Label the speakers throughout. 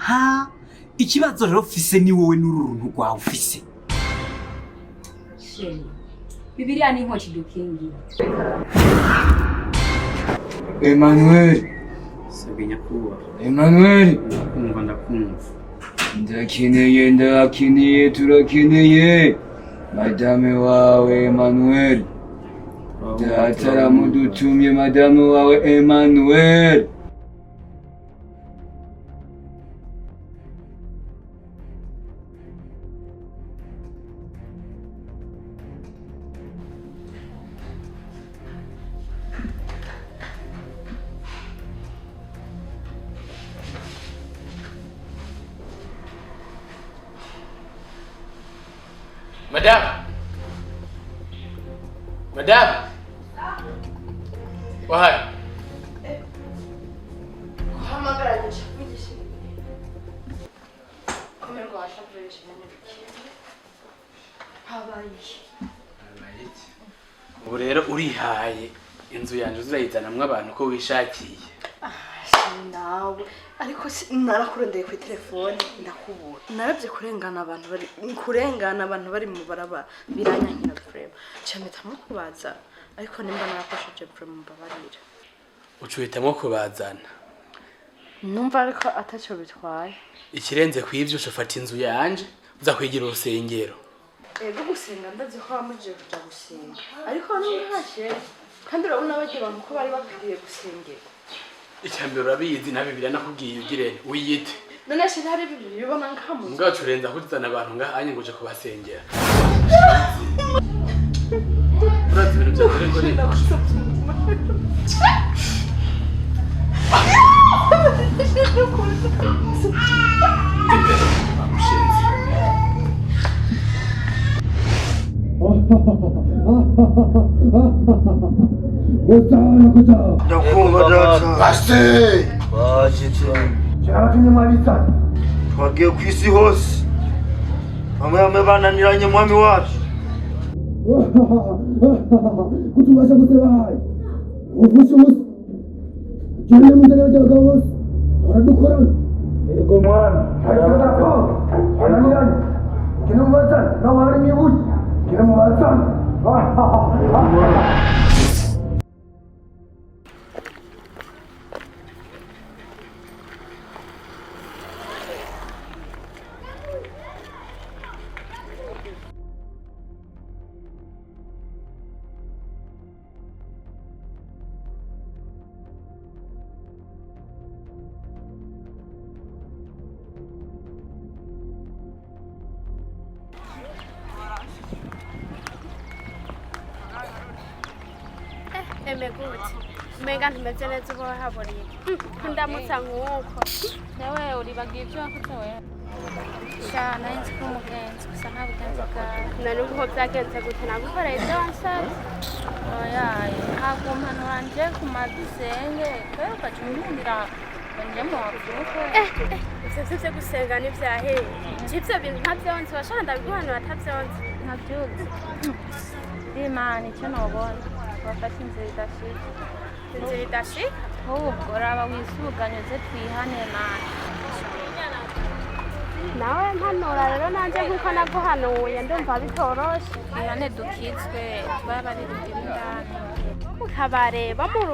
Speaker 1: Aha, ikibazo rero ufise ni wowe n'uru runtu rwawe ufise.
Speaker 2: Chéri, Bibiliya ni inkota idukingira.
Speaker 3: Emmanuel,
Speaker 4: Sabwe nyakubahwa.
Speaker 3: Emmanuel,
Speaker 4: Ndakumva, ndakumva.
Speaker 3: ndakeneye, ndakeneye, turakeneye madame wawe Emmanuel. Data aramudutumye madame wawe Emmanuel.
Speaker 5: Madame! Madame! Wahari!
Speaker 6: Guhamagara nje kumerwa washavuye habaye iki?
Speaker 5: Ubu rero urihaye inzu yanjye uzayizanamwo abantu uko wishakiye.
Speaker 6: Si nawe ariko narakurondeye kuri telefone ndakubura, narabye kurengana abantu bari kurengana, abantu bari mu barabara biranyankira kureba cyane mpitamo kubaza, ariko nimba narakosheje vraiment mbabarira.
Speaker 5: Uca uhitamwo kubazana.
Speaker 6: Numva ariko atacyo bitwaye.
Speaker 5: Ikirenze ku ivyo, uca ufata inzu yanje uza kwigira urusengero.
Speaker 6: Ego, gusenga ndazi ko wamujije kuja gusenga, ariko ntuhashe kandi urabona bagiye abantu ko bari bakwiriye gusengerwa.
Speaker 5: Icya mbere urabizi na Bibiliya nakubwiye ugire wiyite.
Speaker 6: None se ntari bibiri ubona nkamuze?
Speaker 5: Mbwa uca urenza kuzana abantu ngaha anye ngo uje kubasengera. Urazi ibintu byanje ariko ni bamushinze.
Speaker 7: Ndakumva data.
Speaker 8: Basi
Speaker 7: Bashitse.
Speaker 8: cyaratumye mwabitsana.
Speaker 7: Twagiye ku isi hose. Bamwe bamwe bananiranye mwami wacu.
Speaker 8: Kutubasha gusebahaye ufushe ubusa cyane muzane abagabo bose baradukorana.
Speaker 7: Yego mwana.
Speaker 8: Bananiranye kino mubatsana nawe hari mwibuye kino mubatsana.
Speaker 9: Eme gute umenga ntumeze neza, uba wahaburiye ndamutsa nk'uko.
Speaker 10: Nawe uribagiye ibyo wakoze wewe. Sha, nari nzi ko umugenzi gusa nta bugenzi bwawe.
Speaker 9: None ubu byagenze gute? Nagukoreye ibyo wansabye.
Speaker 10: Oya, ntabwo mpanura nje ku mavi usenge kubera ugaca unkundira ngo nje mu wavuke.
Speaker 9: Ivyo si vyo gusenga n'ivyaheye. Je ivyo bintu ntavyonzi, washaka ndabiguhanura atavyonzi.
Speaker 10: Ntabyuzi ndimana icyo nobona wafashe inzira idashika.
Speaker 9: Inzira idashika?
Speaker 10: Ahubwo raba wisuganye uze twihane mana.
Speaker 9: Nawe mpanura rero nanje nkuko naguhanuye, ndumva bitoroshe.
Speaker 10: Twihane dukizwe tubaye abaririmbyi b'indani.
Speaker 9: Bo mu kabare bo mu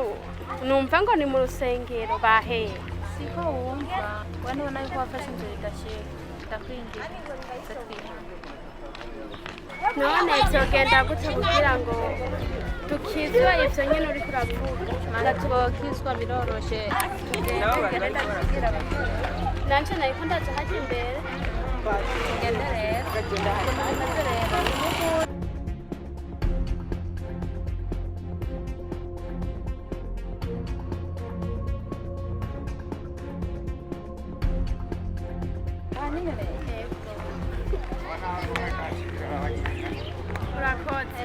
Speaker 9: numva ngo ni mu rusengero baheye.
Speaker 10: Siko wumva we ntubona yuko wafashe inzira idashika, ndakwinginze uze twihane.
Speaker 9: None vyogenda gute kugira ngo dukizwe ivyo nyene uriko uravuga?
Speaker 10: Mana twokizwa biroroshe, tugende ndakubwira.
Speaker 9: Nanje nariko ndaja haja imbere.
Speaker 10: Tugende rero. Ukuntu bimeze rero.
Speaker 9: Murakoze.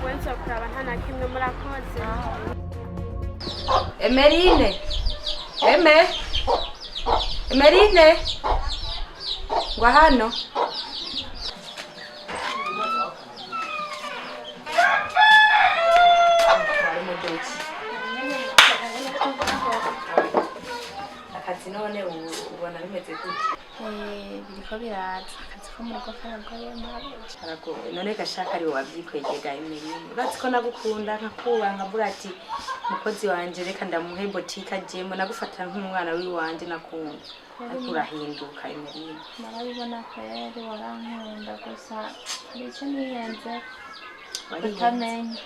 Speaker 9: We nzokuraba nta na kimwe, murakoze.
Speaker 2: Emerine! Eme! Emerine! Ngwa hano. Akazi none ubona bimeze gute?
Speaker 9: Biriko biraza, akazi ko mu rugo karagoye mabuja.
Speaker 2: Karagoye none gashaka ari wowe wavyikwegega Emeline. Urazi ko nagukunda nkakubaha, nkavuga ati mukozi wanje reka ndamuhe botike ajemo, nagufata nk'umwana w'iwanje nakunda, ariko urahinduka Emeline.
Speaker 9: Narabibona kweri warankunda, gusa hari icyo nihenze.
Speaker 2: Warihenze?
Speaker 9: Utamenya.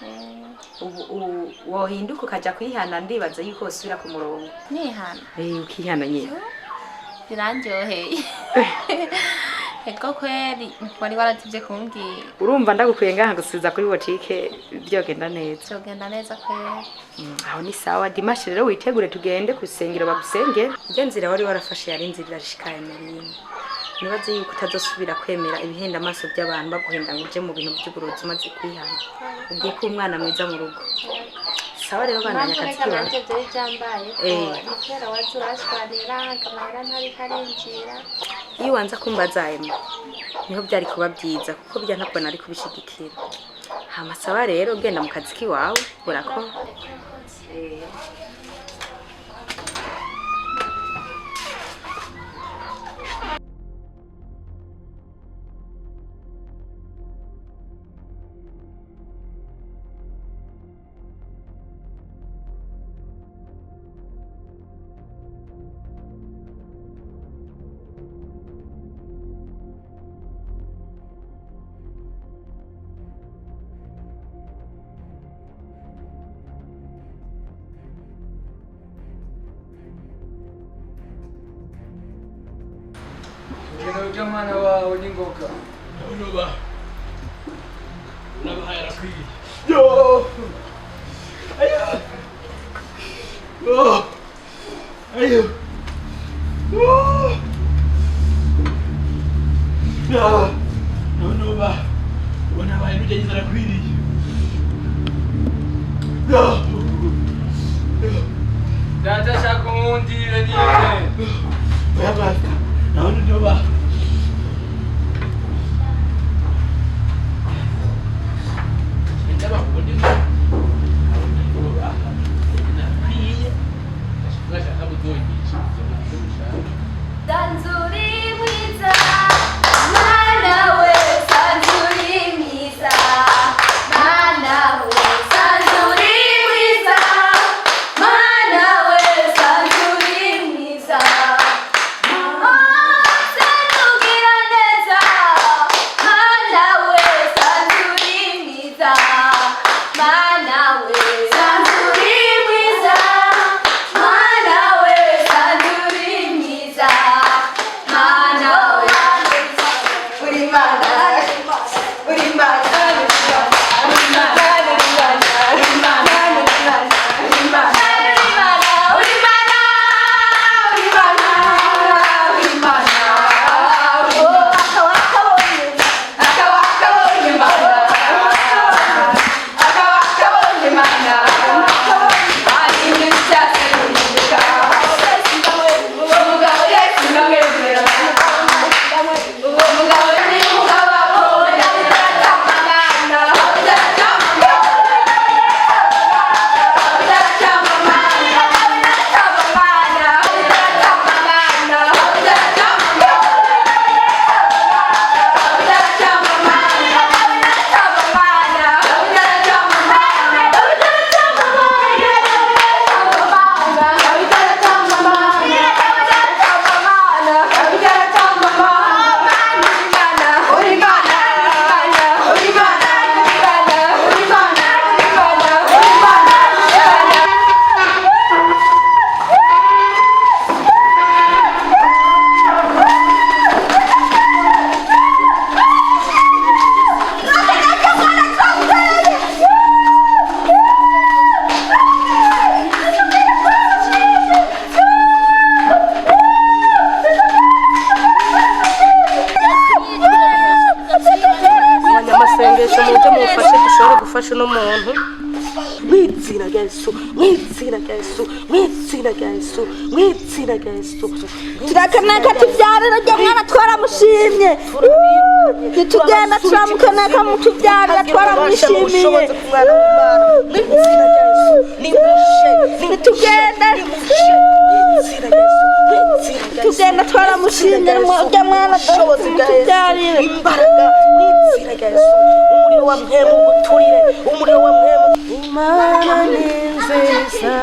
Speaker 2: Ubu wohinduka ukaja kwihana, ndibaza yuko wosubira ku murongo.
Speaker 9: Nihana?
Speaker 2: Ukihana nyine.
Speaker 9: Birandyoheye, ego kweri wari warativye kumbwira.
Speaker 2: Urumva ndagukwiye ngaha gusubiza kuri botike byogenda neza?
Speaker 9: Vyogenda neza kweri.
Speaker 2: Aho ni sawa. Dimanche rero witegure tugende ku rusengero bagusengere. Iryo nzira wari warafashe yari inzira irashika Emeline. Nibaze yuko utazosubira kwemera ibihenda amaso by'abantu baguhenda ngo uje mu bintu by'uburozi. Umaze kwihana ugiye kuba umwana mwiza mu rugo. Sawa rero, bandanya
Speaker 9: Impamvu
Speaker 2: akazi
Speaker 9: reka
Speaker 2: kiwawe.
Speaker 9: nanje vyari vyambayeko ni kubera waza urashwanira amahera ntariko arinjira.
Speaker 2: Iyo wanza kumbaza Ema niho byari kuba byiza, kuko bijya ntabwo nari kubishigikira. Hama sawa rero, genda mu kazi kiwawe, urakora.
Speaker 3: Ugenda urya mwana wawe n'ingoga.
Speaker 5: Unoba. Unabahaye arakwiye.
Speaker 7: Yo! Ayo! Oh! Ayo! Oh!
Speaker 5: Ya. Unoba. Unabahaye n'ujya arakwiriye.
Speaker 7: Yo!
Speaker 3: Data shaka unkundire nyine.
Speaker 5: Oya basta. Nawe unoba. Ndaba ubundi unoba. Arakwiye. Ndashaka muzonyica.
Speaker 11: Sanzuri mwiza mwana we, sanzuri mwiza mwana we, sanzuri mwiza mwana we, sanzuri mwiza. Oh, sanzugira neza mwana we, sanzuri mwiza mwana we, sanzuri mwiza mwana we, sanzuri mwiza mwana we. Uri mana, uri mana, uri mana, uri mana, uri mana, uri mana, uri mana, uri mana, uri mana, uri mana. Oh, akawakabonye, akawakabonye mana, akawakabonye mana, ahindura icyatsi guhinduka. Uwo mugabo Yesu ndamwemera. Uwo mugabo ni umugabo akunda.
Speaker 6: Abanyamasengesho mujye mufashe dushobore gufasha uno muntu. Mw'izina rya Yesu, mw'izina rya Yesu, mw'izina rya Yesu, mw'izina rya Yesu.
Speaker 12: Turakanaka tubyarira rya mwana, twaramushimye. Ntitugenda, turamukanaka mutubyarira, twaramwishimiye. Ntitugenda. Twaramushimye urya mwana
Speaker 13: Ubushobozi bwa Yesu,
Speaker 12: mutubyarire.
Speaker 13: Imbaraga n'inzira rya Yesu, umuriro wa mpemu uguturire, umuriro wa mpemu. Imana ni nziza,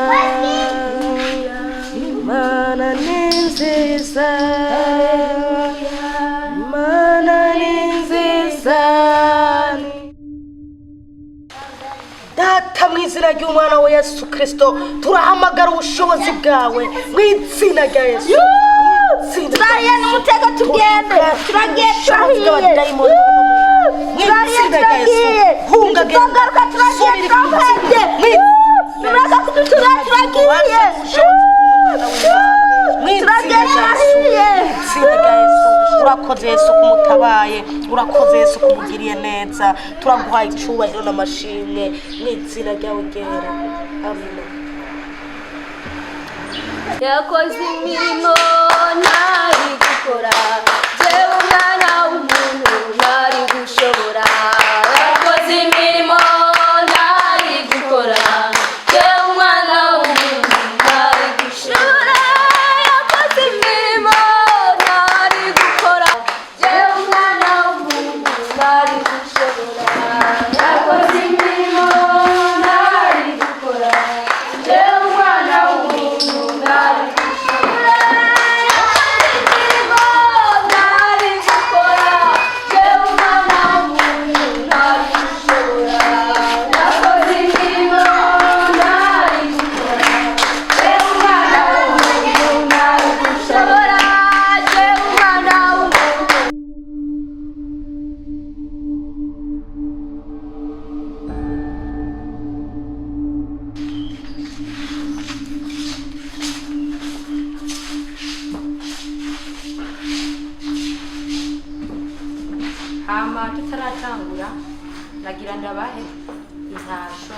Speaker 13: Imana ni nziza, Imana ni nziza. Data, mu izina ry'umwana wa Yesu Kristo, turahamagara ubushobozi bwawe mu izina rya Yesu.
Speaker 12: Turahiye n'umutego, tugende, turagiye, turahiye, turahiye, turagiye, tuzogaruka, turagiye, turahebye, mureka kudutura, turagiye, turagiye, turahiye.
Speaker 13: Izina rya Yesu. Urakoze Yesu kumutabaye, urakoze Yesu kumugiriye neza. Turaguhaye icyubahiro n'amashimwe mu izina ryawe ryera, amina.
Speaker 11: Yakoze imirimo ntari gukora, jewe umwana w'umuntu ntari gushobora. Yakoze imirimo ntari gukora, jewe umwana w'umuntu ntari gushobora. Yakoze imirimo ntari gukora, jewe umwana w'umuntu ntari gushobora. Yakoze imirimo ntari gukora, jewe umwana w'umuntu ntari gushobora. Yakoze imirimo ntari gukora, jewe umwana w'umuntu ntari gushobora. Yakoze imirimo ntari gukora, jewe umwana w'umuntu ntari gushobora. Jewe umwana w'umuntu.
Speaker 2: Hama tutaratangura, nagira ndabahe intasho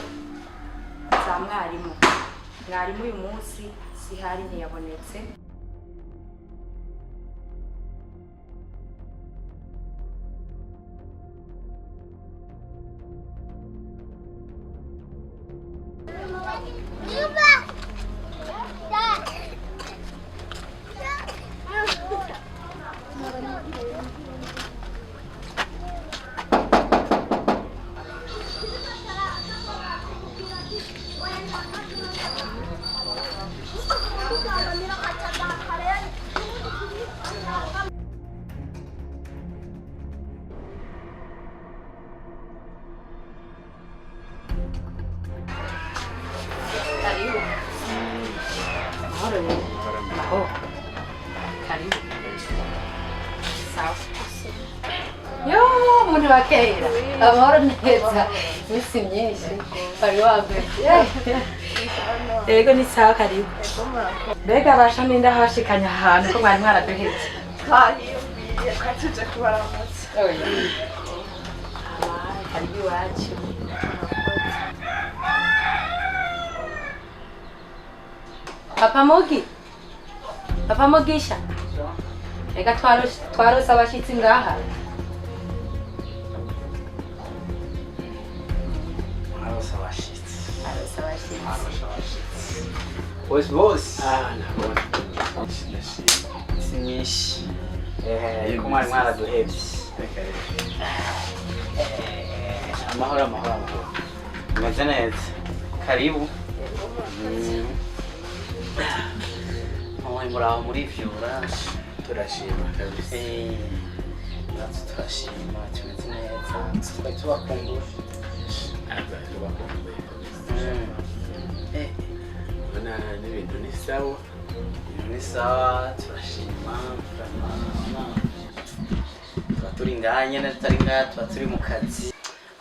Speaker 2: za mwarimu. Mwarimu uyu munsi sihari, ntiyabonetse. Karibu. Mahoro rero. Mahoro. Karibu. Sawa.
Speaker 14: Yo, muntu wa kera. Amahoro neza. Iminsi myinshi. Wari wambere.
Speaker 2: Yego, ni sawa, karibu. Mbega basha, ninde hashikanye ahantu ko mwari mwaraduhetse?
Speaker 6: Twahiyumviye, twari tuje kubaramutsa.
Speaker 2: Oya. Karibu iwacu. Papa Mugi. Papa Mugisha. Reka twarose abashitsi ngaha.
Speaker 5: Mwarose abashitsi.
Speaker 2: Twarose abashitsi.
Speaker 5: Mwarose abashitsi. Bose bose. Ah, nabona. Ndashima. Si myinshi. Ko mwari mwaraduhevye. Amahoro, amahoro, amahoro. Meze neza. Karibu. Mwe muraho murivyura?
Speaker 15: Turashima kabisa.
Speaker 5: Natwe turashima, tumeze neza. Twari tubakumbuye.
Speaker 15: Tubakumbuye kabisa. Ubona n'ibintu ni sawa.
Speaker 5: Ibintu ni sawa, turashima. Vraiment, tuba turi ngaha nyene, tutari ngaha tuba turi mu kazi.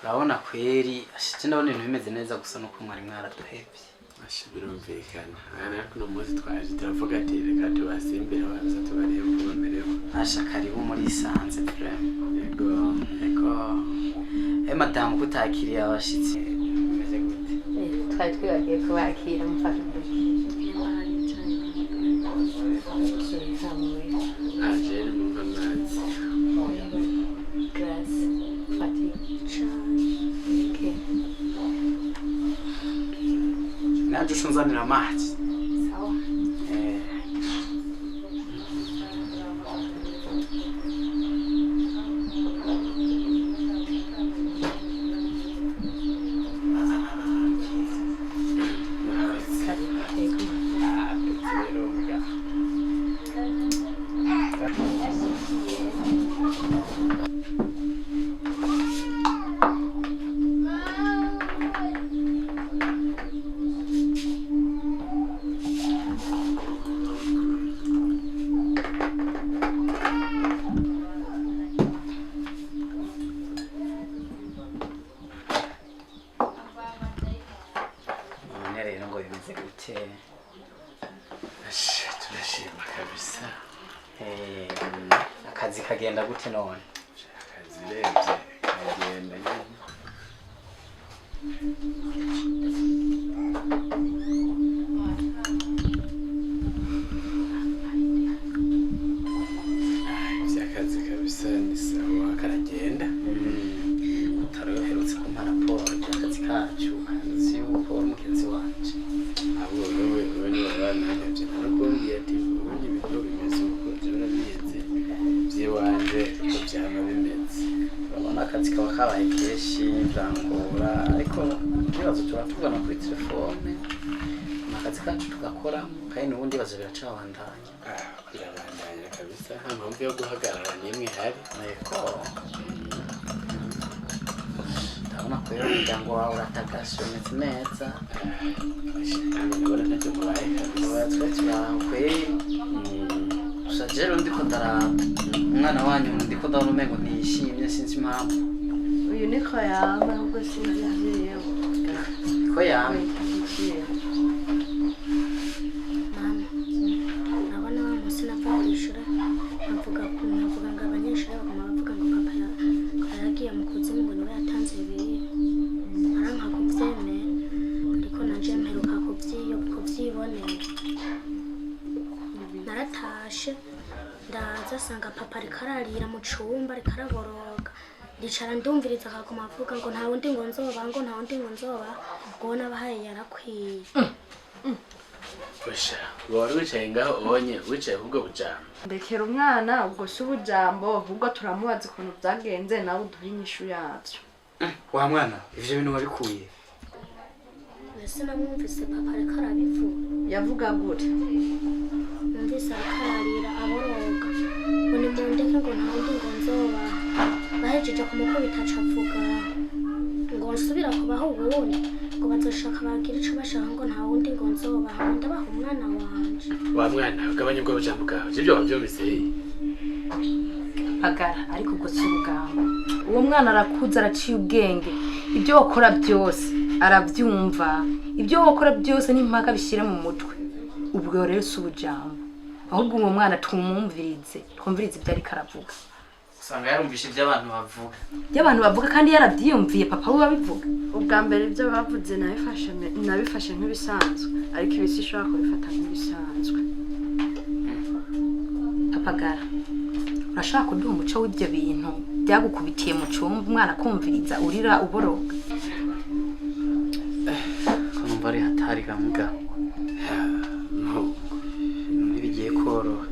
Speaker 5: Urabona kweri, ashitse ndabona ibintu bimeze neza, gusa nuko mwari mwaraduhevye.
Speaker 15: Asha, birumvikana. Aya ariko uno munsi twaje turavuga ati reka tubasimbire baza tubarebe uko bamerewe.
Speaker 5: Asha, karibu muri isanze vraiment.
Speaker 15: Yego.
Speaker 5: Yego. Madamu, kutakiriye abashitsi bimeze gute?
Speaker 14: Twari twibagiye kubakira, mufashe uduki.
Speaker 15: Aje ni mu amazi.
Speaker 14: Grace, fati. Okay.
Speaker 5: Nanje ushunzanira amazi.
Speaker 14: Sawa.
Speaker 5: Eh. Akazi kagenda gute none?
Speaker 15: Akazi urebye kagenda nyine. Ivy'akazi kabisa ni sawa karagenda.
Speaker 5: Utaroherutse kumpa raporo y'akazi kacu, nzi yuko uri mugenzi wanje.
Speaker 15: Ahubwo wewe niwe warananyavye, narakubwiye ati ubundi ibintu bimeze uko, jewe urabizi vy'iwanje uko vyama bimeze.
Speaker 5: Urabona akazi kaba kabaye kenshi birangora, ariko ibibazo turavugana kuri telefone, akazi kacu tugakora kandi n'ubundi ibibazo biracabandanya.
Speaker 15: Birabandanya kabisa, nta mpamvu yo guhagarara n'imwe ihari.
Speaker 5: Yego. Ndabona ko rero umuryango wawe uratagashe umeze neza.
Speaker 15: Ndabona ntacyo mubaye kabisa.
Speaker 5: Twe turaho kweri. Gusa jewe ndiko ndaraba umwana wanyu, ndiko ndabona umengo ntiyishimye, sinzi impamvu.
Speaker 6: Uyu niko yama, ahubwo sinzi ivyiwe.
Speaker 5: Ko yama?
Speaker 9: Mama, urabona wa munsi nava kwishura nkavuga nkavuga ngo abanyeshuri baguma bavuga ngo papa yaragiye mu kuzimu ngo niwe yatanze Bibiliya, aranka kuvyemera, ariko nanje mperuka kuvyibonera. Naratashe ndaza asanga papa ariko ararira mu cumba, ariko araboroga. Ndicara ndumviriza, akaguma avuga ngo nta wundi ngo nzoba, ngo nta wundi ngo nzoba, ngo uwo nabahaye yarakwiye.
Speaker 15: Usha, uba wari wicaye ngaho ubonye wicaye kubwo bujambo.
Speaker 6: Ndekera umwana, ubwo si ubujambo, ahubwo turamubaza ukuntu byagenze nawe uduhe inyishu yabyo.
Speaker 5: Wa mwana, ivyo bintu wabikuye?
Speaker 9: Mbese namwumvise papa ariko arabivuga.
Speaker 6: Yavuga gute?
Speaker 9: Numvise ariko ararira aboroga ngo nimundeke, ngo nta wundi ngo nzoba. Bahejeje kumukubita aca avuga ngo nsubira kubaho ubundi, ngo bazoshaka bagira ico bashaka, ngo nta wundi ngo nzobaha, ngo ndabaha umwana wanje.
Speaker 15: Wa mwana, ugabanya ubwo bujambo bwawe, ivyo wavyumvise hehe?
Speaker 2: Pagara, ariko ubwo si ubugambo. Uwo mwana arakuze, araciye ubwenge, ibyo wakora byose arabyumva, ibyo wakora byose n'impaka bishyira mu mutwe. Ubwo rero si ubujambo, ahubwo uwo mwana tumwumvirize, twumvirize ibyo ariko aravuga.
Speaker 5: Usanga yarumvishe ibyo abantu bavuga.
Speaker 2: Ibyo abantu bavuga kandi yarabyiyumviye papa we babivuga.
Speaker 6: Ubwa mbere ibyo bavuze nabifashe nk'ibisanzwe, ariko ibi sinshobora kubifata nk'ibisanzwe.
Speaker 2: Papagara, urashaka kuduha umuco w'ibyo bintu byagukubitiye mu cumba, umwana akumviriza urira uboroga?
Speaker 5: Ko numva ari hatari gamuga. Ntibigiye koroha.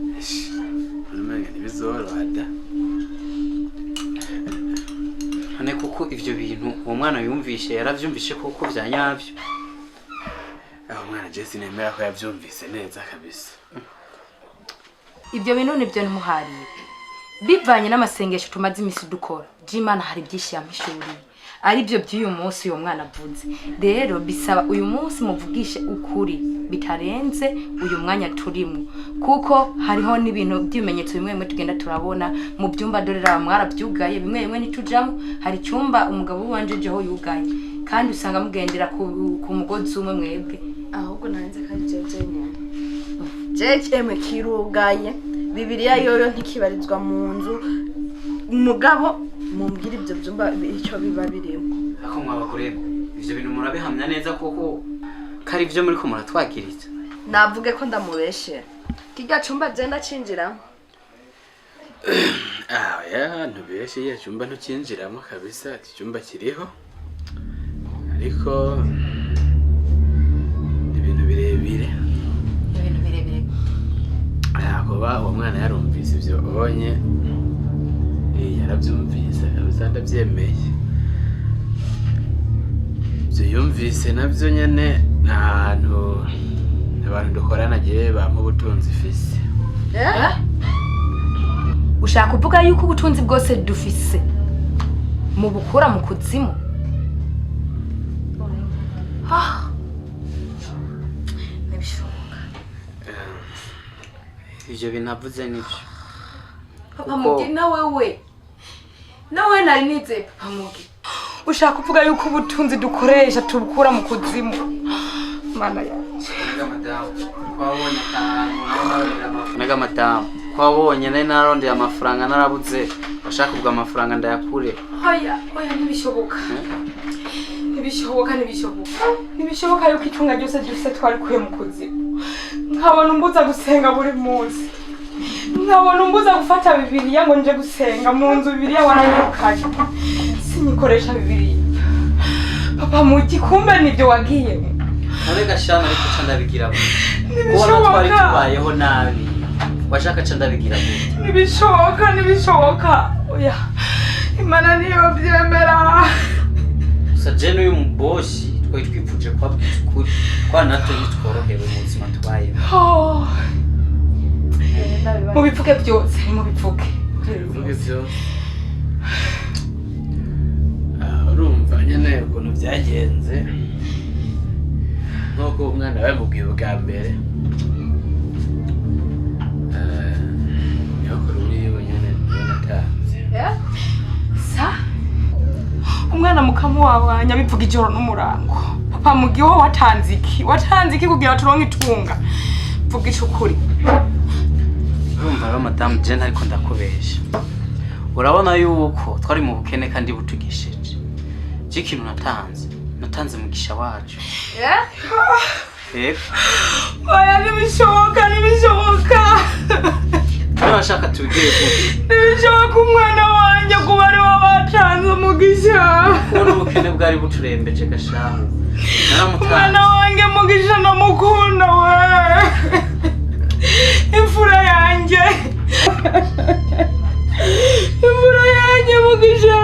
Speaker 15: Umenga ntibizoroha da.
Speaker 5: None kuko ivyo bintu uwo mwana yumvishe yaravyumvishe koko vya nyavyo?
Speaker 15: Aho mwana Jesse nemera ko yavyumvise neza kabisa.
Speaker 2: Ibyo bintu nibyo ntimuhariye. Bivanye n'amasengesho tumaze imisi dukora, Jimana hari byinshi yampishuriye, aribyo by'uyu munsi uyu mwana avuze. Rero bisaba uyu munsi muvugishe ukuri bitarenze uyu mwanya turimo, kuko hariho n'ibintu by'ibimenyetso bimwe bimwe tugenda turabona mu byumba. Dore raba mwarabyugaye, bimwe bimwe ntitujamo. Hari icyumba umugabo w'iwanje jeho yugaye, kandi usanga mugendera ku mugozi umwe mwebwe.
Speaker 6: Ahubwo narinze ko ari jewe jenyine. Jewe emwe kirugaye, Bibiliya yoyo ntikibarizwa mu nzu, mugabo mumbwire ibyo byumba icyo biba birimo.
Speaker 5: Ako mwabagore, ivyo bintu murabihamya neza koko ko ari ivyo muriko muratwagiriza?
Speaker 6: Navuge ko ndamubeshera, kirya cumba je ndacinjiramo.
Speaker 15: Ah, ya ntubeshe, iya cyumba ntukinjiramo kabisa, iki cyumba kiriho ariko ni ibintu birebire.
Speaker 2: Ibintu birebire.
Speaker 15: Kuba uwo mwana yarumvise ivyo ubonye, yarabyumvise kabisa, ndabyemeye. Ibyo yumvise nabyo nyene ni ahantu abantu dukorana jewe bampa ubutunzi ifise.
Speaker 2: Ushaka kuvuga yuko ubutunzi bwose dufise mubukura mu kuzimu? Ntibishoboka.
Speaker 5: Ivyo bintu avuze nivyo.
Speaker 2: Papa Mugi, nawe we nawe nari nizeye Papa Mugi. Ushaka kuvuga yuko ubutunzi dukoresha tubukura mu kuzimu? Mana yanjye.
Speaker 5: Mega madamu, Ko wabonye nari nararondeye amafaranga narabuze, washaka ubwo amafaranga ndayakure.
Speaker 2: Oya, oya, ntibishoboka, ntibishoboka, ntibishoboka, ntibishoboka yuko itunga ryose dufise twarikuye mu kuzimu, nkabona umbuza gusenga buri munsi, nkabona umbuza gufata Bibiliya ngo nje gusenga mu nzu. Bibiliya waranyirukanye, sinyikoresha Bibiliya. Papa Mugi, kumbe nibyo wagiyemo?
Speaker 5: None gashana, ariko ca ndabigira gute? Kubona twari
Speaker 2: Ntibishoboka.
Speaker 5: tubayeho nabi, washaka ca ndabigira gute?
Speaker 2: Ntibishoboka, ntibishoboka, oya, Imana niyo byemera.
Speaker 5: Gusa je n'uyu mubosi twari twifuje kubabwiza ukuri, kwa natwe ntitworohewe mu buzima tubayeho.
Speaker 2: Oh. Mubivuge byose, mubivuge.
Speaker 15: Bivuge byose. Ah, urumva nyine ukuntu byagenze, nk'uko umwana bamubwiye ubwa mbere. Eh, nyokuru wiwe nyine niwe natanze.
Speaker 2: Sa umwana mukamu wawe anyabivuga ijoro n'umurango. Papa Mugiho, watanze iki? Watanze iki kugira turonke itunga? Vuga ico ukuri.
Speaker 5: Urumva rero madamu Jane, ariko ndakubesha, urabona yuko twari mu bukene kandi butugesheje. Je ikintu natanze, natanze mugisha wacu. Yego.
Speaker 2: Oya, ntibishoboka, ntibishoboka.
Speaker 5: Niba washaka tubigire gute?
Speaker 2: Ntibishoboka umwana wanjye kuba ari we batanze umugisha.
Speaker 5: Kubona ubukene bwari buturembeje gashahu, naramutanze.
Speaker 2: Umwana wanjye Mugisha, ndamukunda we, imfura yanjye, imfura yanjye Mugisha,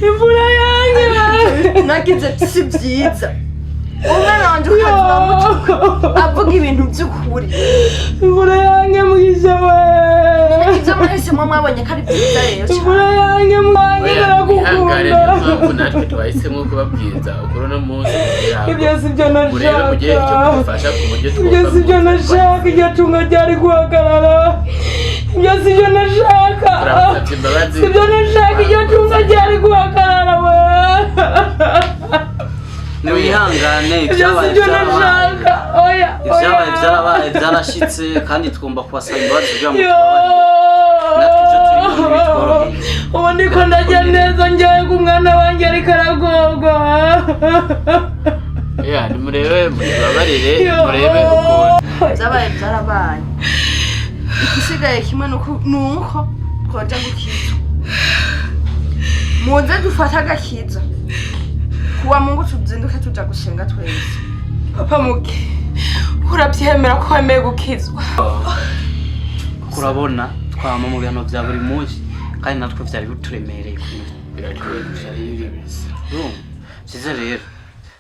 Speaker 2: imfura yanjye.
Speaker 6: Nagize si byiza, umwana wanjye ukaza uramutuka avuga ibintu by'ukuri.
Speaker 2: Imfura yanjye Mugisha we.
Speaker 6: Ibyo mwahisemo mwabonye ko ari byiza rero cyane.
Speaker 2: Imfura yanjye mwanjye.
Speaker 15: Oya, mwihangane, niyo
Speaker 2: Ndagukunda.
Speaker 15: mpamvu natwe twahisemo kubabwiza ukuri uno munsi kugira ngo
Speaker 2: Ibyo si byo
Speaker 15: murebe mugire icyo
Speaker 2: nashaka.
Speaker 15: mudufasha ku buryo
Speaker 2: Ibyo
Speaker 15: twumva
Speaker 2: si byo nashaka. Iryo tunga ryari guhagarara. Ibyo si byo nashaka.
Speaker 15: Turabasabye imbabazi.
Speaker 2: Si byo nashaka. Iryo tunga ryari guhagarara we.
Speaker 5: Niwihangane.
Speaker 2: Ibyo si
Speaker 5: Ibyabaye
Speaker 2: byo
Speaker 5: byarabaye.
Speaker 2: nashaka, oya.
Speaker 5: Ibyabaye
Speaker 2: Oya.
Speaker 5: byarabaye, byarashitse, kandi tugomba kubasaba imbabazi kugira ngo tubabarire. Natwe ibyo turimo ntibitworoheye.
Speaker 2: Ubu ndiko ndajya neza njyaye ku mwana wanjye, ariko aragorwa.
Speaker 15: Ya, nimurebe mutubabarire, murebe ukuntu
Speaker 6: Byabaye byarabaye, igisigaye kimwe nuko twoja gukiza. Muze dufate agakiza kuwa Mungu, tuzinduke tuja gusenga twese.
Speaker 2: Papa Muke, urabyemera ko wemeye gukizwa?
Speaker 5: Kuko urabona twama mu bihano bya buri munsi, kandi natwe byari bituremereye ukuntu byari biri. Urumva byiza rero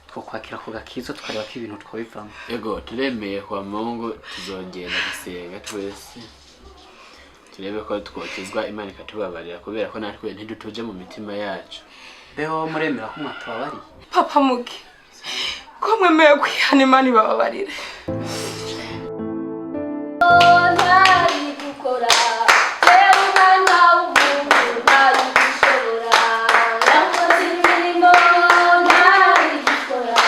Speaker 5: twokwakira ku gakizo, tukareba ko ibintu twabivamo.
Speaker 15: Ego, turemeye kwa Mungu, tuzongera gusenga twese, turebe ko twokizwa, Imana ikatubabarira, kubera ko natwe ntidutuje mu mitima yacu.
Speaker 5: Beho muremera ko mwatubabariye?
Speaker 2: Papa Muke, ko mwemeye kwihana, Imana ibababarire.
Speaker 11: Ntari gukora jewe umwana w'umuntu ntari gushobora. Yakoze imirimo ntari gukora,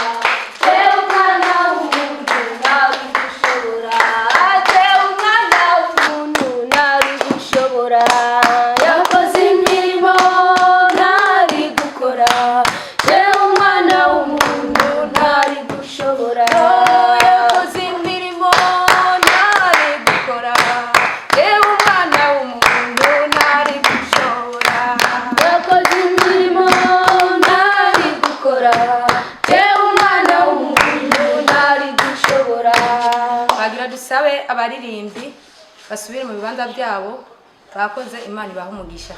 Speaker 11: jewe umwana w'umuntu ntari gushobora, jewe umwana w'umuntu ntari gushobora. Yakoze imirimo ntari gukora, jewe umwana w'umuntu ntari gushobora.
Speaker 14: Yakoze imirimo ntari gukora, yewe umwana w'umuntu ntari gushobora.
Speaker 11: Yakoze imirimo ntari gukora, yewe umwana w'umuntu ntari gushobora.
Speaker 2: Twagira dusabe abaririmbyi basubire mu bibanza byabo. Bakoze, Imana ibahe umugisha.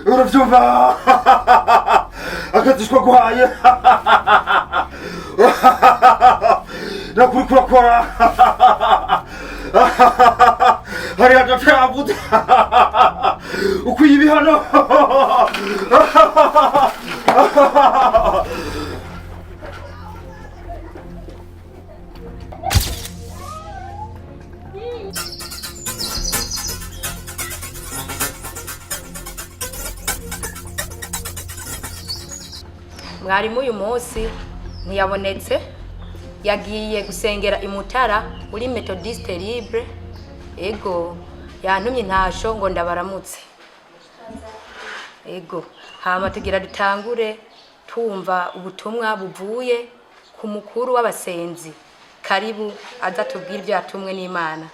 Speaker 7: Urabyumva akazi twaguhaye nakuri kurakora hariya data yavuze. Ukwiye ibihano.
Speaker 2: Mwarimu uyu munsi ntiyabonetse, yagiye gusengera imutara muri Methodiste Libre. Ego, yantumye intasho ngo ndabaramutse. Ego, hama tugira dutangure tumva ubutumwa buvuye ku mukuru w'abasenzi. Karibu aza tubwire ibyo yatumwe n'Imana.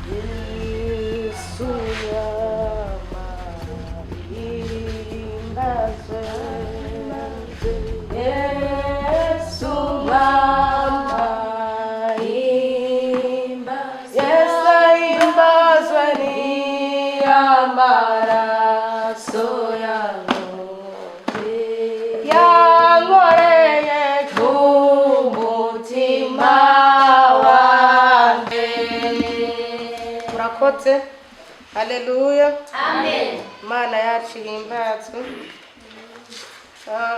Speaker 13: Yesu yama imbazwe, Yesu mama imbazwe, Yesu imbazwe ni amaraso yawe yankoreye ku mutima wanjye. Murakoze. Haleluya.
Speaker 9: Amen.
Speaker 13: Imana yacu ihimbazwe.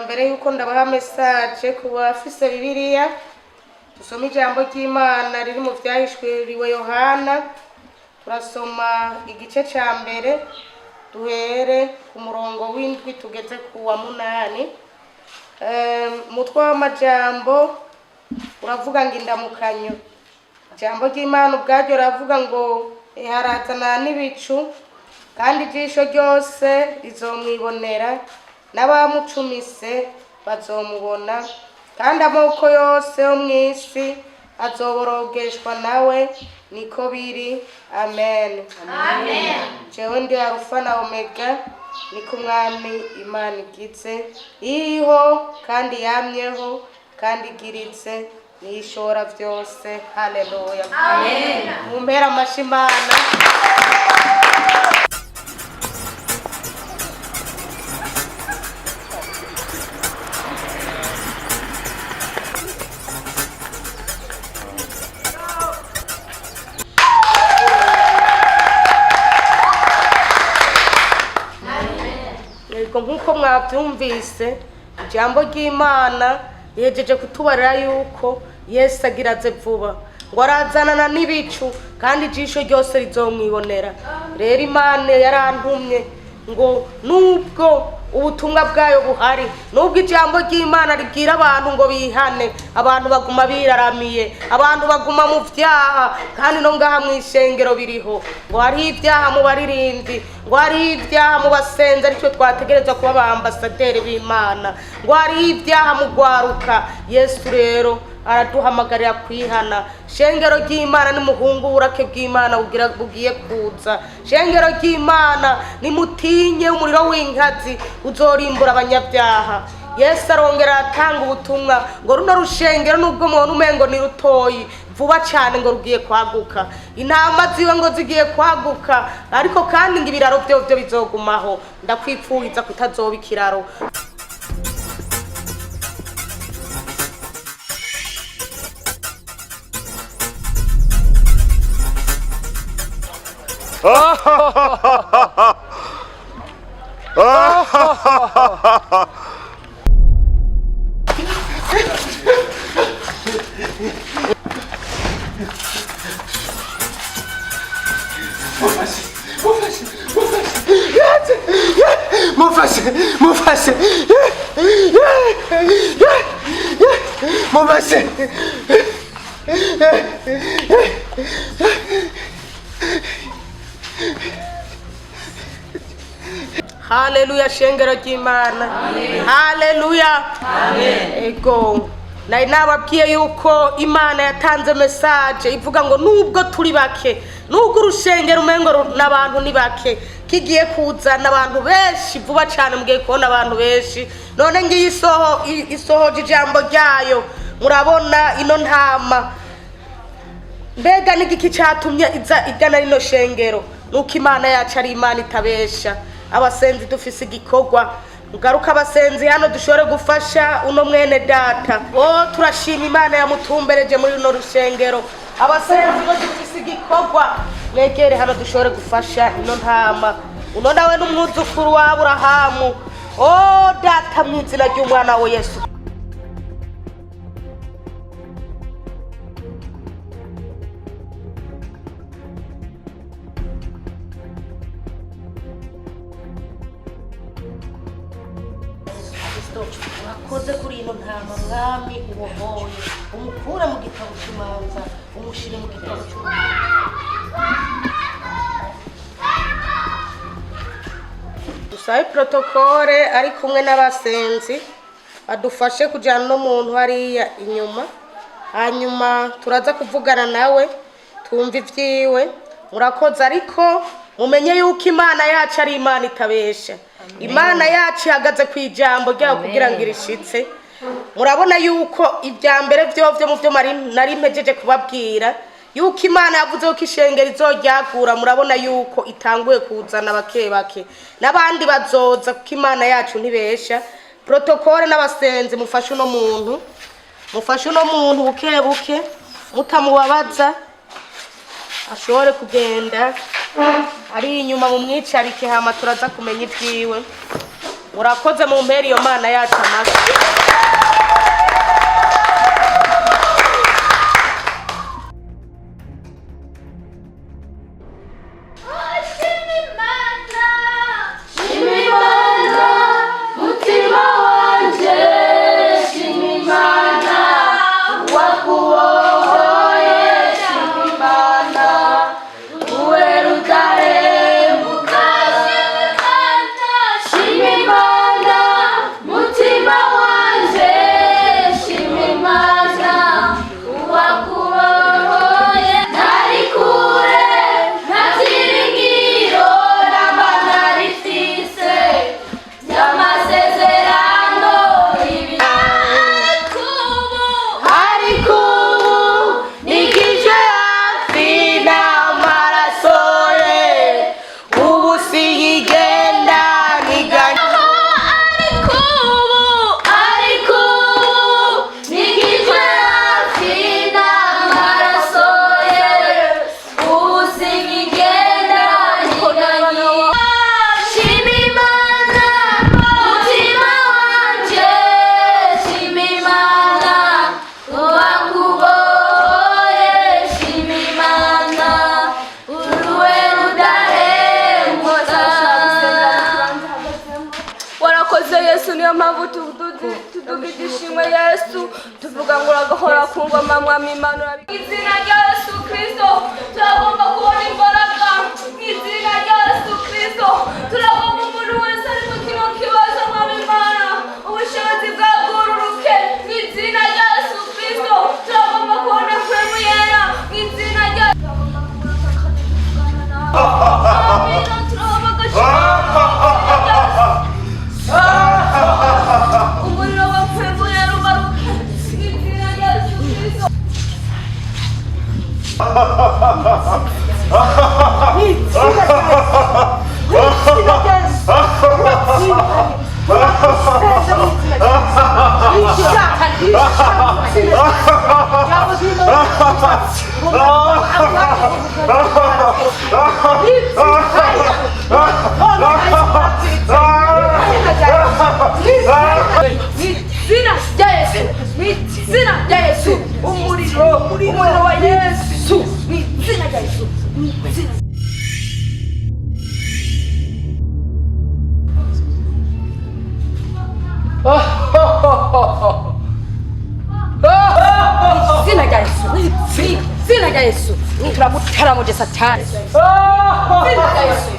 Speaker 13: Mbere yuko ndabaha message ku bafise Bibiliya, dusome ijambo ry'Imana riri mu Vyahishuriwe Yohana. Turasoma igice ca mbere, duhere ku murongo w'indwi tugeze ku wa munani. Umutwe w'amajambo uravuga ngo indamukanyo. Ijambo ry'Imana ubwaryo riravuga ngo harazana n'ibicu, kandi ijisho ryose rizomwibonera, n'abamucumise bazomubona, kandi amoko yose yo mu isi azoborogeshwa nawe. Niko biri. Amen.
Speaker 9: Amen.
Speaker 13: Jewe ndi Arufa na Omega, niko Umwami Imana igize, iriho kandi yamyeho kandi igiritse, niyo ishobora byose. Haleluya.
Speaker 9: Amen.
Speaker 13: Mumpere amashi Imana. Yego, nk'uko mwabyumvise, ijambo ry'Imana rihejeje kutubarira yuko Yesu agira aze vuba, ngo arazanana n'ibicu kandi ijisho ryose rizomwibonera. Rero Imana yarantumye ngo nubwo ubutumwa bwayo buhari, nubwo ijambo ry'Imana ribwira abantu ngo bihane, abantu baguma biraramiye, abantu baguma mu vyaha, kandi no ngaha mu ishengero biriho ngo hariho ibyaha mu baririmbyi, ngo hariho ibyaha mu basenzi, aricyo twategerezwa kuba ba ambasaderi b'Imana, ngo hariho ibyaha mu gwaruka. Yesu rero araduhamagarira kwihana. Shengero ry'Imana, nimuhungu uburake bw'Imana bugiye kuza. Shengero ry'Imana, nimutinye umuriro w'inkazi uzorimbura abanyabyaha. Yesu arongera aratanga ubutumwa ngo runo rushengero, nubwo umuntu umengo ni rutoyi, vuba cyane ngo rugiye kwaguka, intama ziwe ngo zigiye kwaguka, ariko kandi ngo ibiraro byo byo bizogumaho. Ndakwipfuriza kutazoba ikiraro.
Speaker 8: Mufashe, mufashe, mufashe.
Speaker 13: Haleluya, shengero ry'Imana. Haleluya. Ego, nari nababwiye yuko Imana yatanze message ivuga ngo nubwo turi bake, nubwo urushengero umengo n'abantu ni bake, kigiye kuzana abantu benshi vuba cyane, mugiye kubona abantu benshi. None ngiyi isohoje ijambo ryayo. Murabona ino ntama, mbega n'igiki cyatumye iza igana rino shengero? Nuko Imana yacu ari Imana itabesha. Abasenzi dufise igikorwa. Mugaruka abasenzi hano dushobore gufasha uno mwene data. O turashima Imana yamutumbereje muri runo rushengero. Abasenzi bo dufise igikorwa, mwegere hano dushobore gufasha ino ntama. Uno nawe n'umwuzukuru wa Aburahamu. O data, mu izina ry'umwana wa Yesu. Urakoze kuri ino ntama, mwami, ubohoye umukure mu gitabo cy'imanza, umushyire mu gitabo cy'ubugingo. Dusabe protokole ari kumwe n'abasenzi adufashe kujyana n'umuntu hariya inyuma, hanyuma turaza kuvugana nawe twumva ibyiwe. Murakoze, ariko mumenye yuko Imana yacu ari Imana itabesha. Imana yacu ihagaze ku ijambo ryayo kugira ngo irishitse. Murabona yuko ibya mbere vyovyo mu byo nari mpejeje kubabwira yuko Imana yavuze ko ishengero izoryagura, murabona yuko itanguye kuzana bake bake n'abandi bazoza, kuko Imana yacu ntibesha. Protokole n'abasenzi, mufashe uno muntu, mufashe uno muntu buke buke, mutamubabaza, ashobore kugenda ari inyuma, mumwicarike, hama turaza kumenya ibyiwe. Murakoze, mu mpera iyo Mana yacu amashyi.
Speaker 11: Shima Imana, mutima wanje, shima Imana, wakubohoye, shima Imana, uwe rudahemuka. Shima Imana, mutima wanje, shima Imana, wakubohoye. Nari kure, nta byiringiro namba nari mfise by'amasezerano
Speaker 13: Ariko ubu nikije hafi n'amaraso ye, ubu siyigenda niganya.
Speaker 11: Ariko ubu, ariko ubu nikije hafi n'amaraso ye, ubu sinkigenda nyiganyiga. Shima Imana, mutima wanje, shima Imana, uwakubohoye, shima Imana, uruwe rudahemuka.
Speaker 10: Warakoze Yesu, niyo mpamvu tuduga ishimwe Yesu, tuvuga ngo uragahora ku ngoma, mwami Imana. Mu izina rya Yesu Kristo turagomba kubona imbaraga. Mu izina rya Yesu Kristo turagomba umuntu wese ari mu kino kibazo, mwami Imana, ubushobozi bwabwururuke. Mu izina rya Yesu Kristo turagomba kubona mpwemu yera. Mu izina rya Amina, turahama umuriro wa mpwemu yera umaruke mu izina rya Yesu Kristo. Izina rya Yesu, mu izina rya Yesu, umuriro, umuriro wa Yesu, mu izina rya Yesu, mu izina. Izina rya Yesu, izina rya Yesu, turamutaramuje Satani. Izina rya Yesu,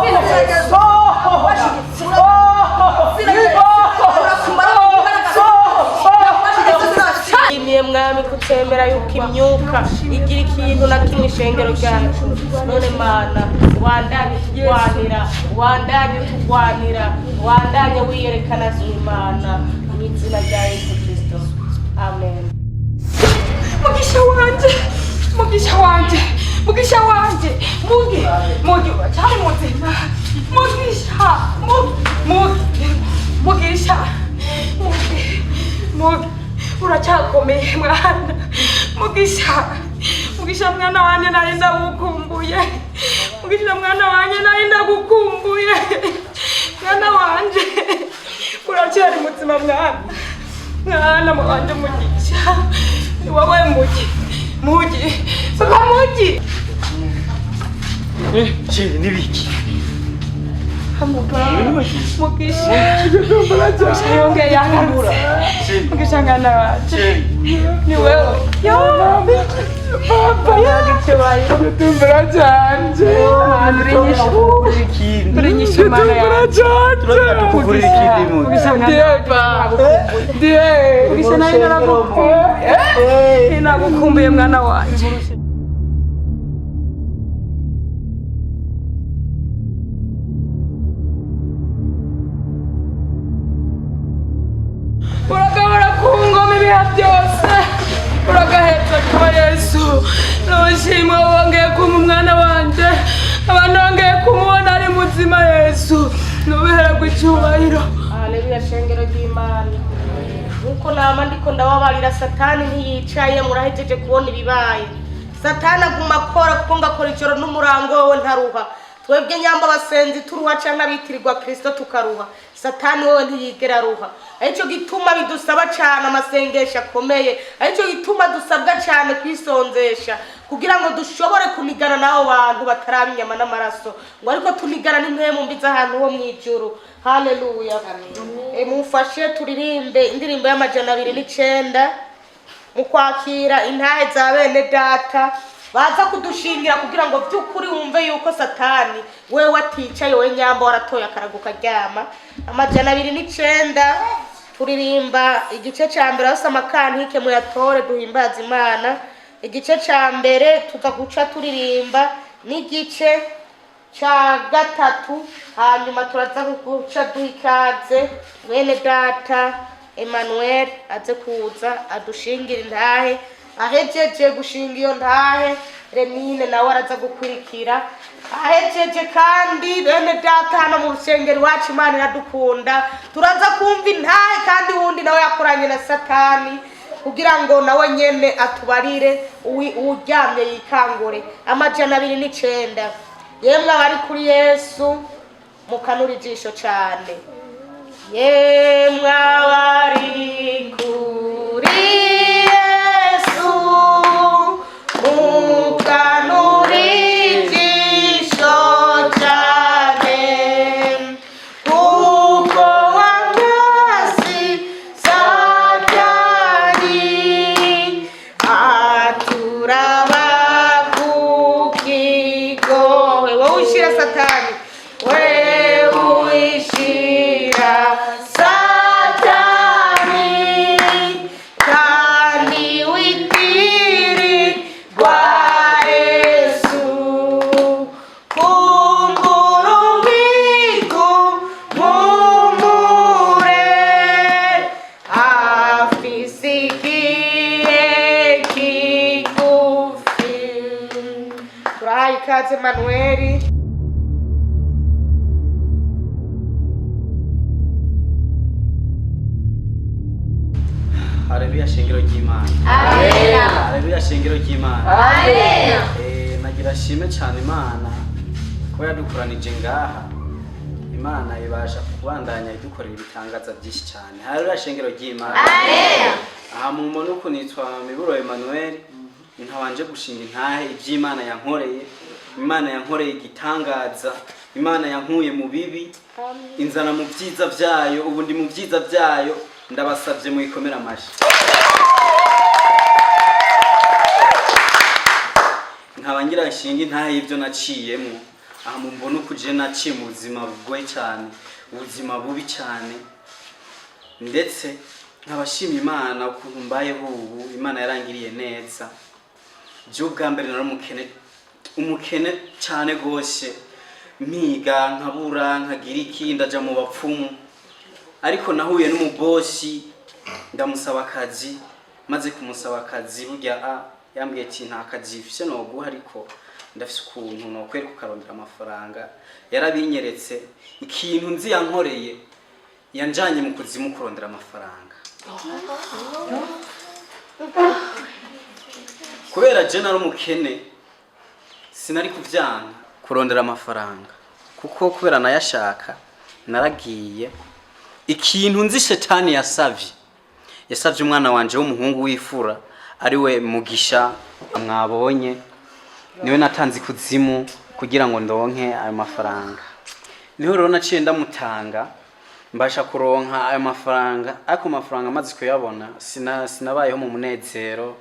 Speaker 10: izina rya Yesu, izina rya Yesu,
Speaker 13: Nshimiye mwami kutemera yuko imyuka igira ikintu na kimwe ishengero ryacu. None Mana, wandanye utugwanira, wandanye utugwanira, wandanye wiyerekana Imana, mu izina rya Yesu Kristo, amen.
Speaker 10: Mugisha wanje, mugisha wanje, mugisha wanje, mugi, mugi, uracyari muzima. Mugisha, Mugisha, Mugi, uracyakomeye mwana. Mugisha, Mugisha mwana wanjye nari ndagukumbuye. Mugisha mwana wanjye nari ndagukumbuye. Mwana wanje, uracyari muzima mwana. Mwana wanje Mugisha, ni wowe Mugi, Mugi, papa Mugi.
Speaker 7: Chéri, nibiki?
Speaker 10: Mugisha, Mugisha yongeye yagarutse. Mugisha mwana wanje, ni wewe. Yo, papa yagicubaye.
Speaker 3: Tumbura cyanje.
Speaker 10: Turinyishe mana yanjye.
Speaker 7: Tukugurira ikindi muntu.
Speaker 10: Mugisha mwana
Speaker 3: Ndiye.
Speaker 10: Mugisha nawe naragukumbuye. Nagukumbuye mwana wanje. Uragabura ku ngoma ibiha byose, uragahetse kuba Yesu. Nushimwe wongeye kumpa umwana wanje, abantu bongeye kumubona ari muzima Yesu. Nubihererwe icyubahiro.
Speaker 13: Haleluya, shengero ry'Imana. Nkuko nama ndiko ndababarira, Satani ntiyicaye, murahejeje kubona ibibaye. Satani aguma akora kuko ngakora ijoro n'umurango, wowe ntaruha. Twebwe nyamba abasenzi turuha canke abitirirwa Kristo tukaruha, Satani wowe ntiyigera aruha. Aricyo gituma bidusaba cane amasengesho akomeye, aricyo gituma dusabwa cane kwisonzesha kugira ngo dushobore kunigana n'abo bantu bataraba inyama n'amaraso, ngo ariko tunigana n'impwemu mbi z'ahantu ho mw'ijuru. Haleluya. Mumfashe turirimbe indirimbo y'209 mu kwakira intahe za bene data baza kudushingira, kugira ngo by'ukuri wumve yuko Satani wewe aticaye, we nyamba waratoye akarago ukaryama. 209 turirimba igice cya mbere, hose amakantike muyatore duhimbaze Imana. Igice cya mbere tuza guca turirimba n'igice cya gatatu, hanyuma turaza guca duha ikaze mwene data Emmanuel aze kuza adushingira intahe. Ahejeje gushinga iyo ntahe, Renine nawe araza gukurikira. Ahejeje kandi bene data hano mu rusengero iwacu Imana iradukunda, turaza kumva intahe kandi wundi nawe yakoranye na Satani kugira ngo nawe nyene atubarire uwuryamye yikangure. 209. Yemwe abari kuri Yesu mukanura ijisho cane. Yemwe abari kuri Yesu mukanura ijisho cane, kuko wangasi Satani aturaba kukigowe. Wowe ushira Satani, wewe uishira Satani kandi witirirwa Yesu. Kungurungiku mumure afisikie kigufi. Turahaye ikaze Manueli.
Speaker 5: Haleluya shengero ry'Imana.
Speaker 11: Amina.
Speaker 5: Haleluya shengero ry'Imana.
Speaker 11: Amina.
Speaker 5: Nagira shime cyane Imana kuba yadukoranije ngaha. Imana ibasha kubandanya idukorera ibitangaza byinshi cyane. Haleluya shengero ry'Imana.
Speaker 11: Amina.
Speaker 5: Aha mu mbona uku nitwa Miburo Emmanuel, ntabanje gushinga intahe iby'Imana yankoreye. Imana yankoreye igitangaza, Imana yankuye mu bibi, inzana mu byiza byayo, ubu ndi mu byiza byayo, ndabasabye muyikomere amashyi. Nkaba ngira nshinga intahe y'ibyo naciyemo. Aha mu mbona uku je naciye mu buzima bugoye cyane, ubuzima bubi cyane, ndetse nkabashima Imana ukuntu mbayeho ubu. Imana yarangiriye neza. Je ubwa mbere nari umukene, umukene cyane gose, mpiga nkabura nkagira iki, ndaja mu bapfumu, ariko nahuye n'umubosi ndamusaba akazi. Maze kumusaba akazi, burya a yambwiye ati nta kazi mfise noguha, ariko Ndafise ukuntu nokwereka ukarondera amafaranga. Yarabinyeretse. Ikintu nzi yankoreye, yanjanye mu kuzimu kurondera amafaranga, kubera je nari umukene, sinari kuvyanga kurondera amafaranga, kuko kubera nayashaka naragiye. Ikintu nzi shetani yasavye, yasavye umwana wanje w'umuhungu w'ifura, ariwe Mugisha mwabonye, niwe natanze ikuzimu kugira ngo ndonke ayo mafaranga. Niho rero naciye ndamutanga, mbasha kuronka ayo mafaranga. Ariko amafaranga amaze kuyabona, sinabayeho mu munezero,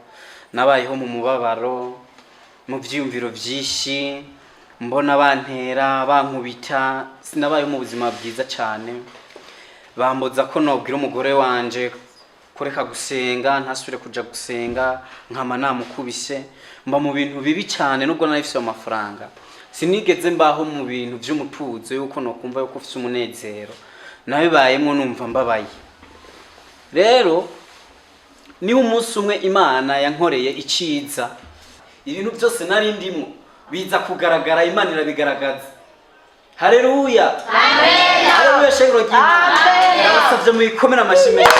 Speaker 5: nabayeho mu mubabaro, mu vyiyumviro vyinshi, mbona bantera, bankubita. Sinabayeho mu buzima bwiza cyane. Bambuza ko nobwira umugore wanje kureka gusenga, ntasubire kuja gusenga, nkama namukubise. Mba mu bintu bibi cyane. Nubwo nari mfise ayo mafaranga, sinigeze mbaho mu bintu vy'umutuzo, yuko nokumva yuko ufise umunezero. Nabibayemwo numva mbabaye. Rero niho umunsi umwe Imana yankoreye iciza, ibintu byose nari ndimo biza kugaragara, Imana irabigaragaza. Haleluya, haleluya! Shengero ry'Imana, ndabasavye muyikomere amashyi menshi.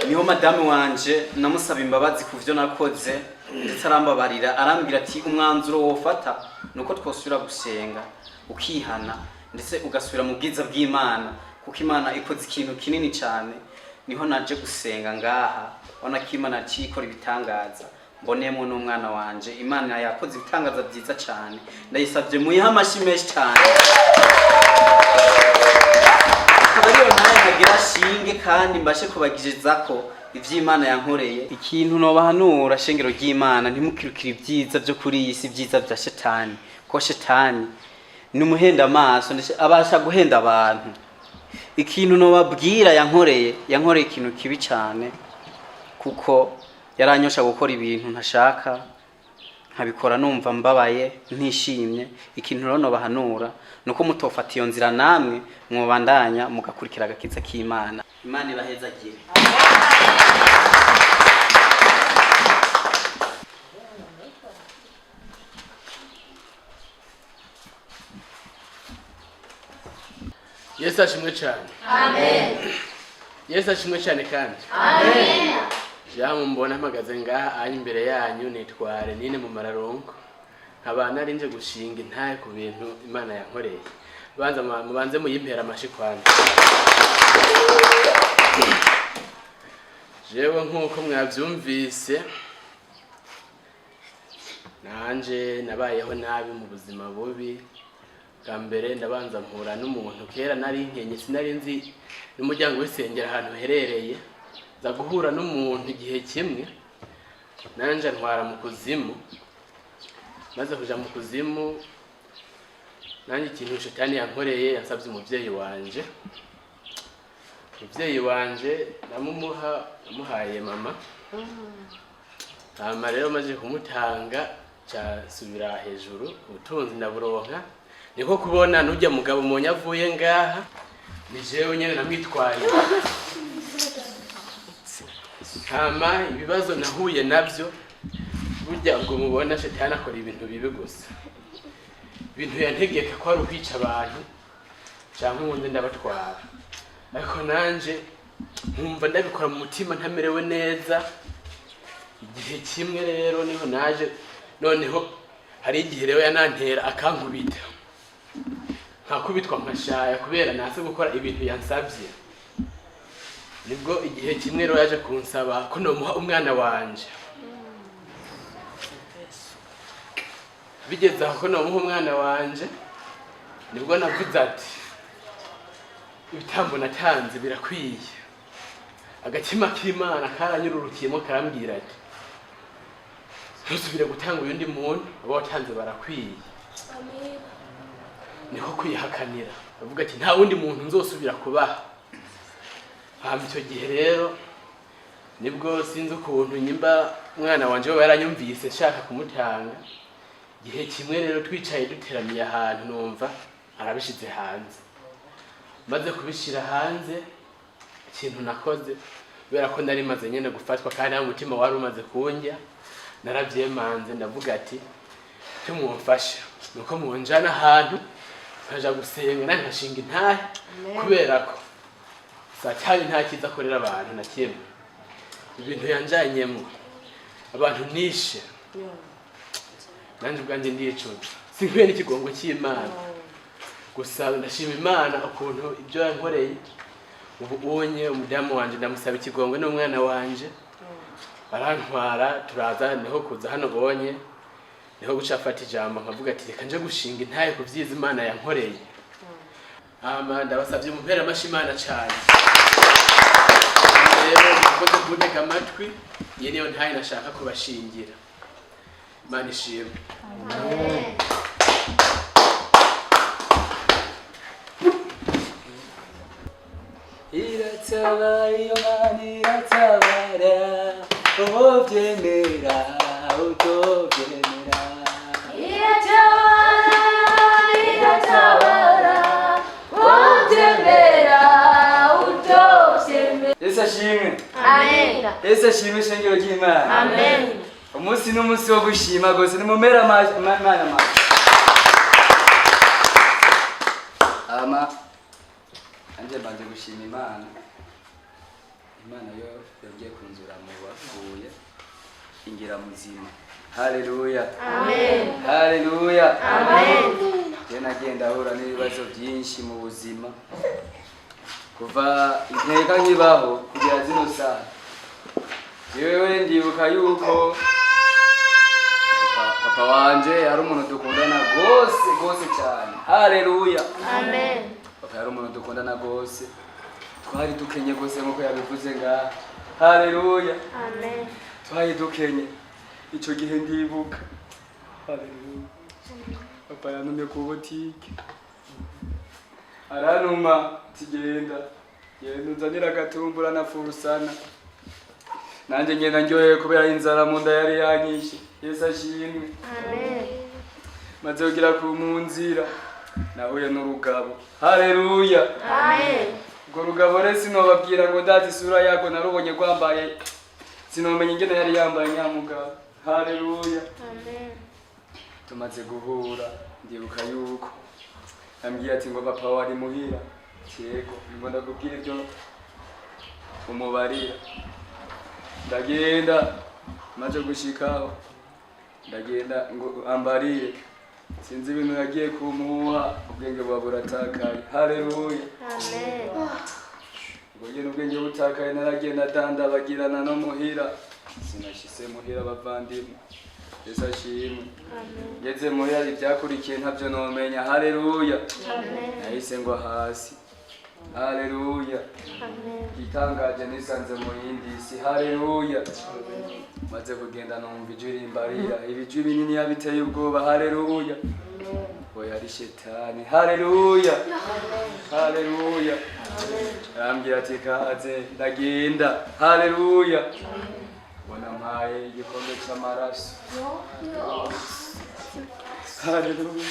Speaker 5: Niho madamu wanje namusaba imbabazi ku vyo nakoze, ndetse arambabarira, arambwira ati: "Umwanzuro wofata nuko twosubira gusenga, ukihana, ndetse ugasubira mu bwiza bw'Imana, kuko Imana ikoze ikintu kinini cyane." Niho naje gusenga ngaha, ubona ko Imana yaciye ikora ibitangaza, mboneyemo n'umwana wanje. Imana yakoze ibitangaza byiza cyane, ndayisabye muyihe amashyi menshi cyane. Akaba ariyo nawe nkagira shinge kandi mbashe kubagezako ivy'Imana yankoreye. Ikintu nobahanura, shengero ry'Imana, ntimukirukire ibyiza byo kuri iyi si, ibyiza bya shetani, ko shetani ni umuhenda amaso, ndetse abasha guhenda abantu. Ikintu nobabwira yankoreye, yankoreye ikintu kibi cyane, kuko yaranyosha gukora ibintu ntashaka, nkabikora numva mbabaye, ntishimye. Ikintu rero nobahanura nuko mutofata iyo nzira, namwe mwobandanya mugakurikira agakiza k'Imana. Imana ibahezagire.
Speaker 15: Yesu ashimwe cyane.
Speaker 11: Amen.
Speaker 15: Yesu ashimwe cyane kandi.
Speaker 11: Amen.
Speaker 15: Jamu mbona mpagaze ngaha ari imbere yanyu, nitwa Renine mu mararongo, nkaba nari nje gushinga intahe ku bintu Imana yankoreye. Banza mubanze muyimpera amashi kwanza. Jewe nk'uko mwabyumvise, nanje nabayeho nabi mu buzima bubi. Bwa mbere ndabanza mpura n'umuntu kera nari nkenye, sinari nzi n'umuryango w'isengero ahantu uherereye. Nza guhura n'umuntu igihe kimwe, nanje ntwara mu kuzimu. Maze kuja mu kuzimu, nanjye ikintu shetani yankoreye, yansabye umuvyeyi wanje. Umuvyeyi wanje ndamumuha, namuhaye mama. Hama rero maze kumutanga, casubira hejuru, ubutunzi ndaburonka. Niko kubona nujya mugabo umuntu avuye ngaha, ni jewe nyene namwitwariye. Hama ibibazo nahuye navyo, burya ubwo mubona shetani akora ibintu bibi gusa, ibintu yantegeka ko ari ukwica abantu canke ubundi ndabatwara, ariko nanje nkumva ndabikora mu mutima ntamerewe neza. Igihe kimwe rero niho naje noneho, hari igihe rero yanantera akankubita, nkakubitwa nkashaya kubera nase gukora ibintu yansabye. Nibwo igihe kimwe rero yaje kunsaba ko nomuha umwana wanje. Bigeze aho ko nomuha umwana wanje, nibwo navuze ati: "Ibitambo natanze birakwiye." Agatima k'Imana karanyururukiyemo, karambwira ati: "Ntusubire gutanga uyundi muntu, abo watanze barakwiye." Niko kwihakanira, avuga ati: "Nta wundi muntu nzosubira kubaha." Hama icyo gihe rero nibwo sinzi ukuntu nyimba umwana wanje we yaranyumvise nshaka kumutanga. Igihe kimwe rero twicaye duteramiye ahantu, numva arabishize hanze. Maze kubishira hanze, ikintu nakoze Kubera ko nari maze nyene gufatwa kandi nawe umutima wari umaze kunjya, narabyemanze ndavuga ati icyo mwumfasha nuko munjana ahantu nkaja gusenga nanjye nkashinga intahe, kubera ko satani nta cyiza akorera abantu na kimwe. Ibintu yanjanyemo abantu nishe, nanjye ubwanjye ndicuza, sinkwiye n'ikigongo cy'Imana. Gusa ndashima Imana ukuntu ibyo yankoreye. Ubu unye umudamu wanje ndamusaba ikigongo n'umwana wanje, barantwara turaza, niho kuza hano bonye, niho guca afata ijambo nkavuga ati reka nje gushinga intahe ku vyiza Imana yankoreye. Hama ndabasavye mumpere amashi Imana cane. Rero mukoze kuntega amatwi, iyi niyo ntahe nashaka kubashingira. Imana ishimwe.
Speaker 3: Iratabara, iyo Mana iratabara, uwobyemera utobyemera.
Speaker 10: Iratabara, iratabara, wobyemera utobyemera.
Speaker 3: Yesu ashimwe.
Speaker 10: Amen.
Speaker 3: Yesu ashimwe, ishengero ry'Imana.
Speaker 10: Amen.
Speaker 3: Umunsi n'umunsi wo gushima rwose, nimumere Imana amashi. Ama anje mbanje gushima Imana. Imana yo yongeye kunzura mu bapfuye ingira muzima. Haleluya.
Speaker 10: Amen.
Speaker 3: Haleluya.
Speaker 10: Amen.
Speaker 3: Je nagenda ahura n'ibibazo byinshi mu buzima kuva inteka nkibaho kugera zino saha. Jewe ndibuka yuko papa wanje ari umuntu dukundana gose gose cyane. Haleluya.
Speaker 10: Amen.
Speaker 3: Papa yari umuntu dukundana gose, twari dukenye gose nkuko yabivuze ngaha. Haleluya.
Speaker 10: Amen.
Speaker 3: Twari dukenye ico gihe ndibuka. Haleluya. Papa yantumye ku butike, aranuma tigenda genda unzanira agatumbura na furusana. Nanjye ngenda ndyohewe kubera inzara mu nda yari yanyishe. Yesu ashimwe.
Speaker 10: Amen.
Speaker 3: Maze kugera ku mu nzira nahuye n'urugabo. Haleluya.
Speaker 10: Amen.
Speaker 3: Urwo rugabo rero sinobabwira ngo ndazi isura yarwo, narubonye rwambaye, sinomenya ingene yari yambaye nyamugabo. Haleluya.
Speaker 10: Amen.
Speaker 3: Tumaze guhura ndibuka yuko ambwiye ati ngo papa wari muhira. Yego, ngo ndakubwira ibyo umubarira. Ndagenda, maze gushikaho ndagenda ngo ambarire, sinzi ibintu yagiye kumuha, ubwenge buba buratakaye. Haleluya.
Speaker 10: Amen.
Speaker 3: Ubwo nyene ubwenge butakaye, naragenda dandabagirana no muhira, sinashise muhira abavandimwe. Yesu ashimwe. Ngeze muhira ibyakurikiye ntabyo nomenya. Haleluya.
Speaker 10: Amen.
Speaker 3: Nahise ngwa hasi. Haleluya.
Speaker 10: Amen.
Speaker 3: Igitangaje nisanze mu yindi si. Haleluya. Maze kugenda numva ijwi rimbarira, ibijwi binini yabiteye ubwoba. Haleluya. Oya ari shetani. Haleluya. Haleluya. Arambwira ati kaze, ndagenda. Haleluya. Mbona mpaye igikombe cy'amaraso. Haleluya.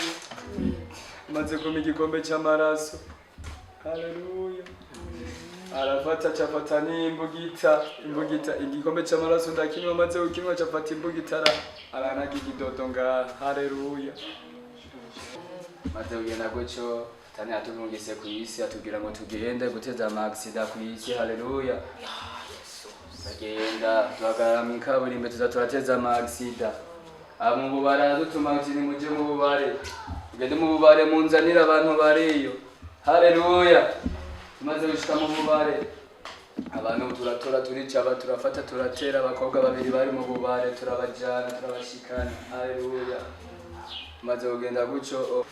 Speaker 3: Maze kumpa igikombe cy'amaraso. Haleluya. Arafata acafata n'imbugita, imbugita, igikombe cy'amaraso ndakinywa, maze kukinywa acafata imbugita aranaga ikidodo ngaha. Haleluya. Maze kugenda gutyo, Satani yatubungise ku isi, atubwira ngo tugende guteza amagisida ku isi. Haleluya. Tugenda duhagarara mu ikaburimbo, tuza turateza amagisida. Abo mu bubare aradutuma ati nimuje mu bubare, tugende mu bubare munzanire abantu bariyo. Haleluya. Tumaze gushika mu bubare, abantu turatora turica, turafata turatera abakobwa babiri bari mu bubare, turabajana turabashikana. Haleluya. Tumaze kugenda gutyo,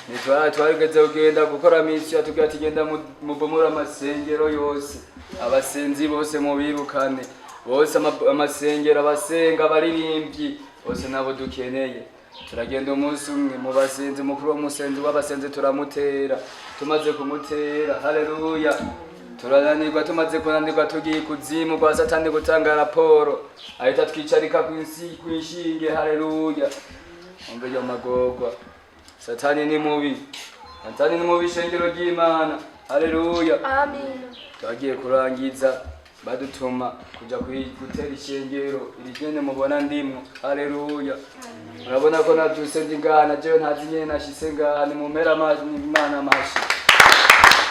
Speaker 3: ntitwari twarigeze kugenda gukora misiyo, atubwira ati genda mubomore amasengero yose, abasenzi bose mubirukane bose, amasengero, abasenga, abaririmbyi bose nabo dukeneye. Turagenda umunsi umwe mu basenzi, umukuru w'umusenzi w'abasenzi turamutera. Tumaze kumutera, haleluya, turananirwa. Tumaze kunanirwa tugiye ikuzimu kwa Satani gutanga raporo, ahita twicarika kw'inshinge. Haleluya. Umve yo magorwa, Satani ni mubi, Satani ni mubi, ishengero ry'Imana. Haleluya.
Speaker 10: Amen.
Speaker 3: Twagiye kurangiza Badutuma kuja gutera ishengero irigene mubona ndimwo. Haleluya. Murabona ko navyuse ndi ngaha, na jewe ntazi nyene nashitse ngaha, nimumpere Imana amashi.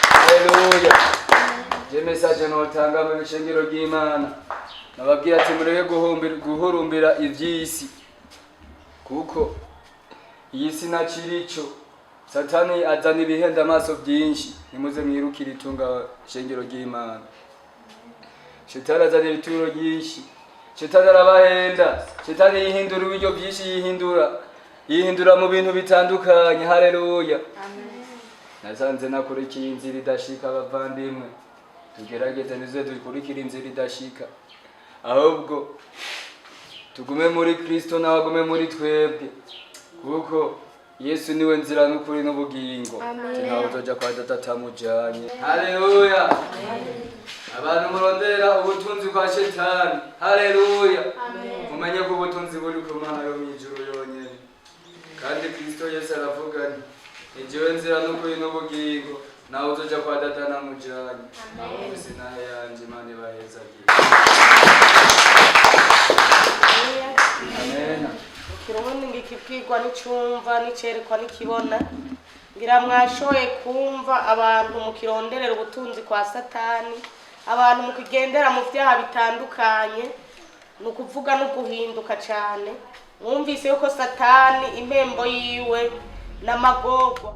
Speaker 3: Haleluya. Je message notanga mu ishengero ry'Imana, nababwira ati mureke guhurumbira ivy'isi, kuko iyi si nacirico. Satani azana ibihenda amaso byinshi. Nimuze mwirukire itunga shengero ry'Imana. Shetani azana ibituro byinshi, Shetani arabahenda, Shetani yihindura uburyo byinshi, yihindura mu bintu bitandukanye. Haleluya. Nasanze nakurikiye inzira idashika. Abavandimwe, tugerageze nize dukurikire inzira idashika, ahubwo tugume muri Kristo nawe agume muri twebwe, kuko Yesu niwe nzira n'ukuri n'ubugingo.
Speaker 11: Amen.
Speaker 3: Ntawe uzoja kwa Data atamujanye. Haleluya. Abantu murondera ubutunzi kwa Shetani, haleluya, mumenye ko ubutunzi buri ku Mana yo mw'ijuru yonyene. Kandi Kristo Yesu aravuga nti: "Ni jewe nzira n'ukuri n'ubugingo, nawe uzoja kwa Data namujanye." Abumvise nahe yanje, Imana ibahezagire. Amen.
Speaker 13: Kirundi ngo ikibwirwa n'icyumva n'icerekwa n'ikibona. Ngira mwashoboye kumva, abantu mukironderera ubutunzi kwa Satani, abantu mukigendera mu byaha bitandukanye, ni ukuvuga no guhinduka cyane. Mwumvise yuko Satani impembo yiwe n'amagorwa.